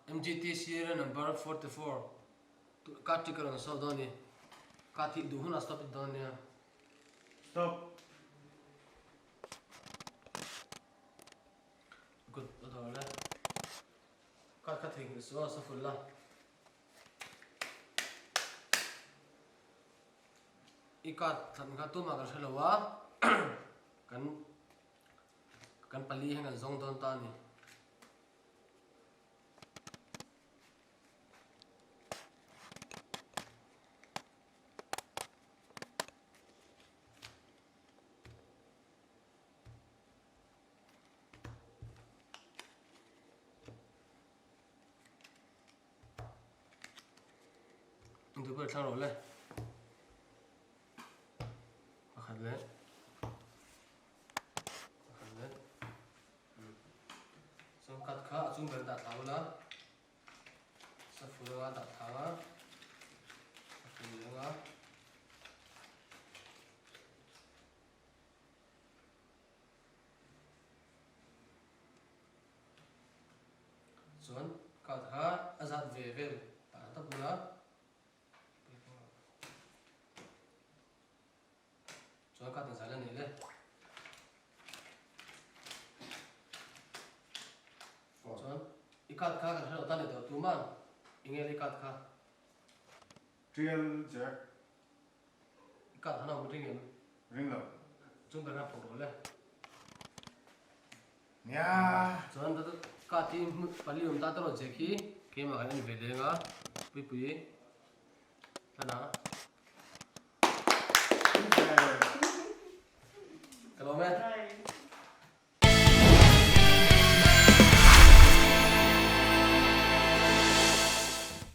MGT serial number 44 card hi ka rawn sawi dawn a ni. Card hi duh hunah stop i dawn nia. Stop. Good a dawr le. Card kha theihnghilh suh a, sa full la. I card thlan kha tumah kan hre lo a, kan kan pali hian kan zawng dawn ta a ni. Intu ber thlang rawh le. Pakhat leh. Pakhat leh. Chuan cut kha a chung ber dah thla ula. Safur anga dah thla anga. Safur anga. Chuan card kha a zat ve vel tah ta bula chuan card in zai la nei le. Chuan i card kha kan hre lo ta ni tawh tuman enge i card kha. Trial Jack. I card kha nau ring em? Ring lo. Chung ber kha phawk rawh le. Nia. Chuan card hi pali awm ta tawh Jack hi keimah kan en ve leng a Puipui thlana.